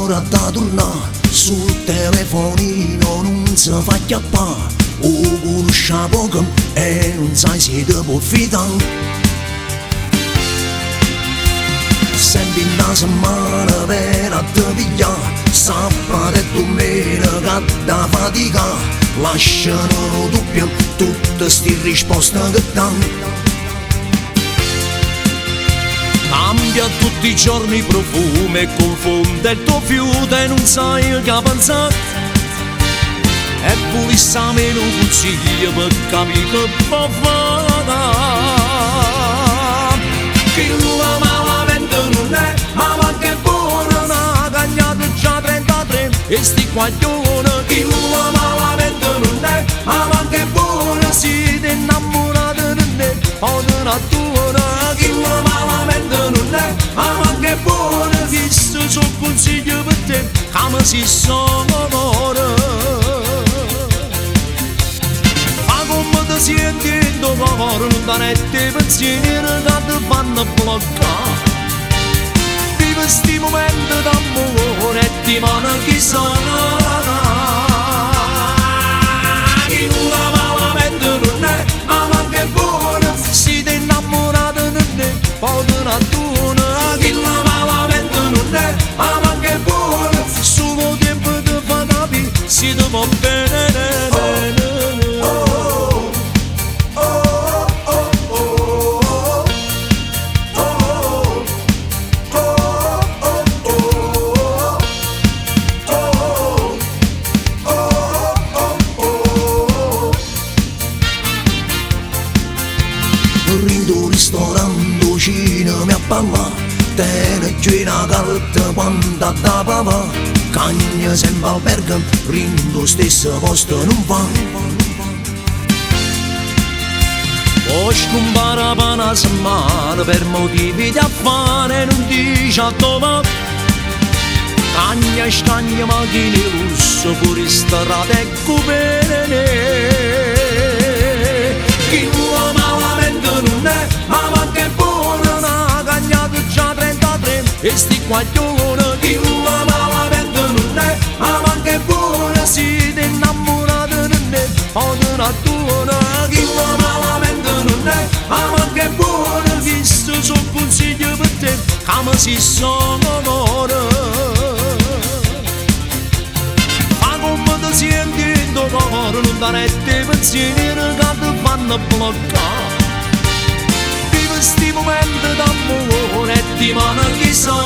Ora da turnà sul telefonino nun se fa chiappà, 'o conosce 'a poco e nun sai se te può fidà. Sempe 'int'a semmana vene a te piglià, sabato e dummeneca adda faticà, lasciano nu dubbio tutte 'sti risposte che dà. Cambia tutti i giorni profumo e confonde il tuo fiuto e non sai che pensare. E vulisse 'a me nu cunsiglio pe capì che può fare. Chillo malamente nun è, ma manco è buono, n'ha cagnato già 33 e sti guaglione. Chillo malamente nun è, ma manco è buono, si t'è innammorato nun è, po' te n'adduone. Chillo malamente nun è, ma manco è buono, chisto so' consiglio per te, ca me si sore. Fa come ti sienti 'int' 'o core, nun da' retta 'e pensieri ca te fanno bloccà. Vive 'sti momenti d'ammore e dimane chissà. Chillo malamente nun è, ma manco è buono, si t'è innamorato nun è, po' te n'adduone. Chillo malamente nun è, ma manco è buono, sulo 'o tiempo te fa capì si te vo' bene. Dint' 'o ristorante 'o cinema a parlà, tene cchiù 'e 'na carta quanto adda pavà, cagna sempe albergo, dint' 'o stesso posto nun va. Po' scumpare pe 'na semmana per motivi di affare nun dice addò va. Cagna e scagna macchine 'e lusso, fuoristrada e coupé. Chillo malamente nun è, ma manco è buono, n'ha cagnato già 33 e sti guaglione. Chillo malamente nun è, ma manco è buono, si t'è innamorato nun è, po' te n'adduone. Chillo malamente nun è, ma manco è buono, chisto so' consiglio per te, ca me si sore. Fa come ti sienti 'int' 'o core, nun da' retta 'e pensieri ca te fanno bloccà. Vive 'sti momenti d'ammore e dimane chissà.